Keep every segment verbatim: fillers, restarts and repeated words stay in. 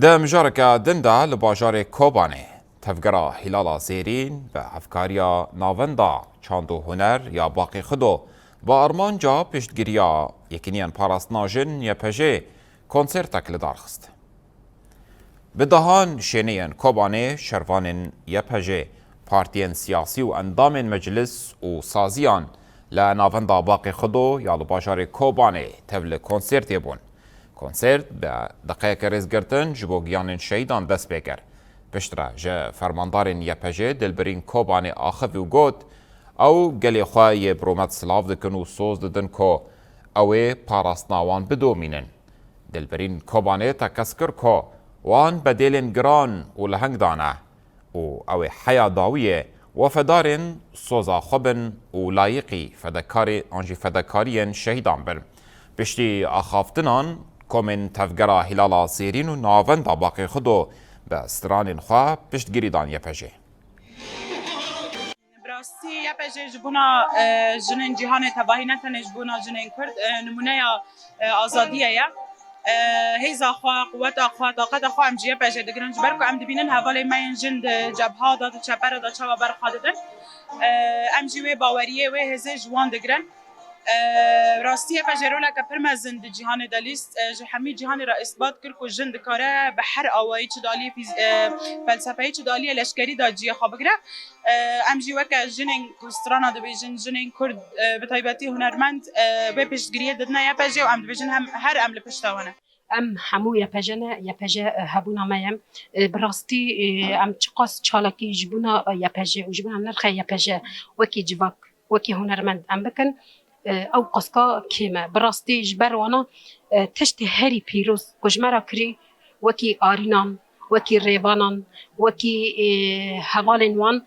Di mijareke din de li bajarê Kobanê, Tevgera Hîlala Zêrîn bi hevkariya Navenda Çand û Huner ya Baqî Xudo bi armanca piştgiriya Yekîniyên Parastina Jin, Y P J, konsertek li dar xist. Bi dehan şêneyên Kobanê, şervanên Y P J, partiyên siyasî û endamên meclis û saziyan li navenda Baqê Xudo ya li bajarê Kobanê tev li konsertê bûn. Konsert bi deqeyeke rêzgirtin ji bo giyanên şehîdan dest pê kir. Piştre ji fermandarên Y P J Dilbirîn Kobanê axivî û got, ew gelê xwe yê bi rûmet silav dikin û soz didin ku ew ê parastina wan bidomînin. Dilbirîn Kobanê tekez kir ku wan bedêlên giran û leheng dane û ew ê heya dawiyê wefedarên soza xwe bin û layiqî fedekarê an jî fedekariyên şehîdan bin. Piştî axaftinan, komên Tevgera Hîlala Zêrîn û Navenda Baqê Xudo bi stranên xwe piştgirî dan Y P J. Bi rastî Y P J ji bona, e, jinên cîhanê tevahî, ne tenê ji bona jinên Kurd, e, nimûneya, e, azadiye ye. E, hêza xwe, quweta xwe, taqeta xwe em ji Y P J digirin, ji ber ku em dibînin hevalên me yên jin di cebha de, di çepere de çawa ber xwe didin. E, em jî wê baweriyê, wê hêzê ji wan digirin. E, rastî Y P J roleke pir mezin di cîhanê de lîst. E, ji hemî cîhanê re îsbat kir ku jin dikare bi her awayî, çi di aliyê fîz-, e, felsefeyê, çi di aliyê leşkerî de cihê xwe bigire. E, em jî weke jinên ku strana dibêjin, jinên Kurd, e, bi taybetî hunermend, e, wê piştgiriyê didine Y P J û em dibêjin hem, her em li pişta we ne. Em hemû Y P J ne, Y P J hebûna me ye. E, bi rastî, e, em çiqas çalakî ji bona Y P J û ji bona nirxê Y P J wekî civak, wekî hunermend em bikin, e, ew qaska kêm e. Bi rastî ji ber wana, e, tiştê herî pîroz ku ji me re kirî, wekî arînan, wekî rêvanan, wekî, e, hevalên wan,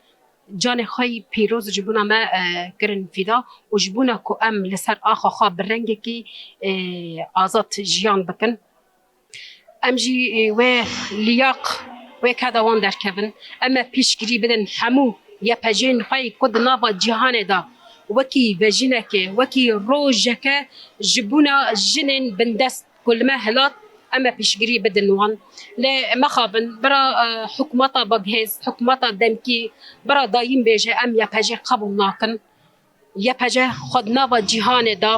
canê xwe yî pîroz ji bona me, e, kirin fîda û ji bona ku em li ser axa xwe bi rengekî, e, azad jiyan bikin. Em jî, e, wê liyaq, wê keda wan derkevin. Em ê piştgirî bidin hemû Y P J'ên xwe yî ku di nava cîhanê de wekî vejîneke, wekî rojeke ji bona jinên bindest ku li me hilat, em ê piştgirî bidin wan. Lê mexabin, bira, e, hikûmeta bagihêz, hikûmeta demkî, bira dayîm bêje, em Y P J qebûl nakin. Y P J xwe di nava cîhanê de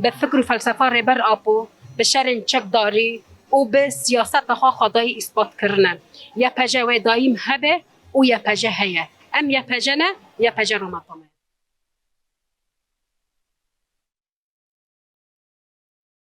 bi fikr û felsefa Rêber Apo, bi şerên çekdarî û bi siyaseta xwe xwedayî îspat kirine. Y P J wê dayîm hebe û Y P J heye. Em Y P J ne, Y P J rûmeta me ye.